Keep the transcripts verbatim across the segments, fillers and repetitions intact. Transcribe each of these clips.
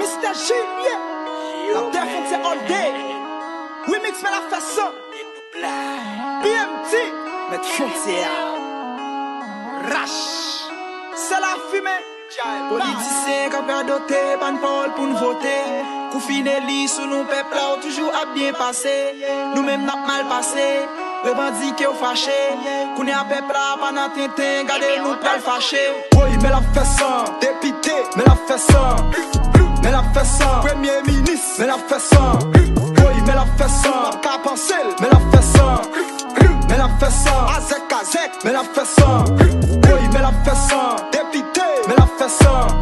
Mister J, yeah. L ap dèyè fwontyè all day. Remix, men l ap fè san. P M T, mèt fwontyè a. Rach. Se lafimen. Politisyen k ap radote, bann pawòl pou n vote. Kou fin eli sou nou pèp la, ou toujou ap byen pase. Nou menm n ap mal pase. Revandike w fache. Kounye a pèp la pa nan tenten, gade nou pral fache. Woy, men l ap fè san. Depite, men l ap fè san. Men l ap fè san. Premye minis, men l ap fè san. Woy, men l ap fè san. Ka panse l, men l ap fè san. Men l ap fè san. Azèk, azèk, men l ap fè san. Woy, men l ap fè san. Depite, men l ap fè san.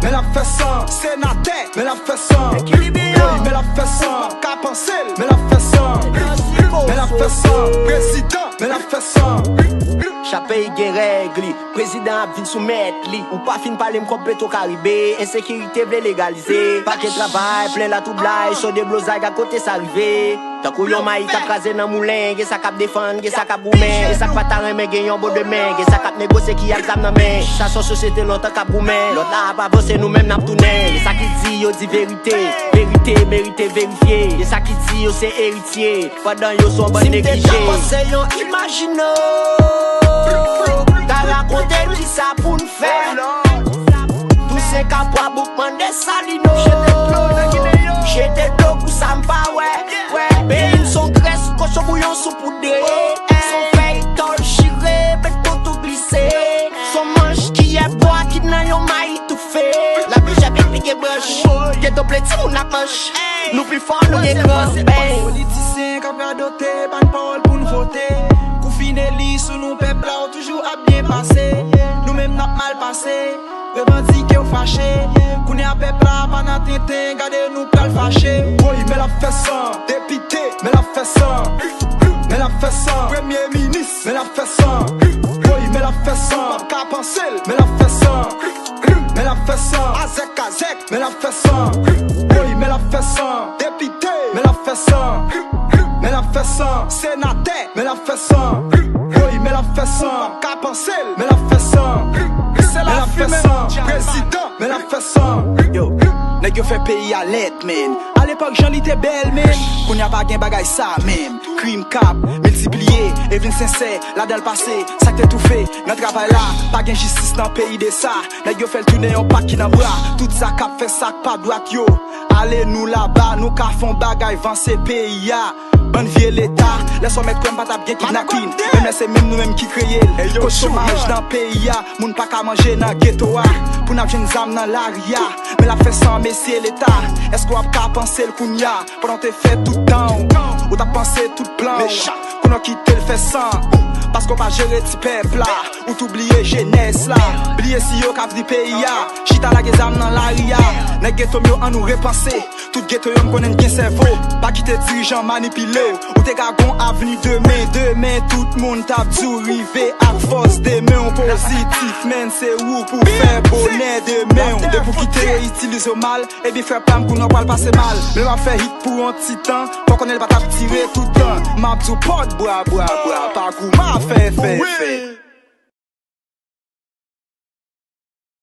Men l ap fè san. Senatè, men l ap fè san. Woy, men l ap fè san. Ka panse l, men l ap fè san. Men l ap fè san. Prezidan, men l ap fè san. Chak peyi gen règ li. Prezidan ap vin soumèt li. Ou pa fin pale m kòb Petro Karibe. Ensekirite vle legalize. Pa gen travay, plen latwoublay, cho deblozay, gad kote sa rive. Tankou yon mayi k ap kraze nan moulen, gen sa k ap defann, gen sa k ap goumen, gen sa k pa ta renmen gen yon bon demen, gen sa k ap negosye ki ak zam nan men. Sa se yon sosyete lontan k ap goumen, lòt la ap avanse, nou menm n ap tounen. Gen sa ki di yo di verite, verite merite verifye. Gen sa ki di yo se eritye, pandan yo se yon bann neglije. Si m te ka panse yon imajine, ta rakonte l kisa pou n fè. Toussaint Kapwa bouk mande Salino. Jete dlo pou sa m pa wè. Peyi m se yon grès kochon bouyon soupoudre. Se yon fèy tòl chire, met kontou glise. Se yon manch kiyè bwa ki nan yon mayi toufe. Lapli chèpit pike branch. Geto ple timoun ak manch. Nou pi fò, nou gen gran bèy. Politisyen k ap radote, pa n pawòl pou n vote. Kou fin eli sou nou pèp la, ou toujou ap byen pase. Nou menm n ap mal pase. Revandike w fache. Kounye a pèp la pa nan tenten, gade nou pral fache. Woy, men l ap fè san. Depite, men l ap fè san. Men l ap fè san. Premye minis, men l ap fè san. Woy, men l ap fè san. Ka panse l, men l ap fè san. Men l ap fè san. Azèk, azèk, men l ap fè san. Woy, men l ap fè san. Depite, men l ap fè san. Men l ap fè san. Senatè, men l ap fè san. Woy, men l ap fè san. Ka panse l, men l ap fè san. Men l ap fè san. Prezidan, men l ap fè san. Yo, nèg yo fè peyi a lèd, men. Alepòk, jan li te bèl, men. Kounye a pa gen bagay sa, men. Krim k ap miltipliye e vin sensè. Ladan l pase, sa k te toufe nan travay la. Pa gen jistis nan peyi de sa. Nèg yo fè l tounen yon pak ki nan bra tout sa k ap fè sa k pa dwat yo. Ale nou laba, nou ka fè yon bagay vanse peyi a. Bann vye leta, lè sa w mèt kwè m pa t ap gen kidnapin. Menm lè se menm nou menm ki kreye l. Koz chomaj nan peyi a, moun pa ka manje nan geto a. Pou n ap jwenn zam nan lari a, men l ap fè san mesye leta. Èske w ap ka panse l kounye a? Pandan w te fè tout tan w, ou t ap panse tout plan w. Kounye w kite l fè san, paske w pa jere ti pèp la. Ou tou bliye jenès la, bliye si yo ka vni peyi a. Chita lage zam nan lari a. Nèg geto m yo, ann nou repanse. Tout geto yo m konnen n gen sèvo. Pa kite dirijan manipile w. Ou te ka gon avni demen. Demen tout moun t ap di w rive ak fòs de men w pozitif. Men se ou pou fè bonè demen w. Depi w kite yo itilize w mal, ebyen frè pa m, kounye a w pral pase mal. Men m ap fè hit pou yon ti tan, fò konnen l pa t ap dire toutan. M ap di w pòt bwa, bwa, bwa, pa goumen fè, fè, fè.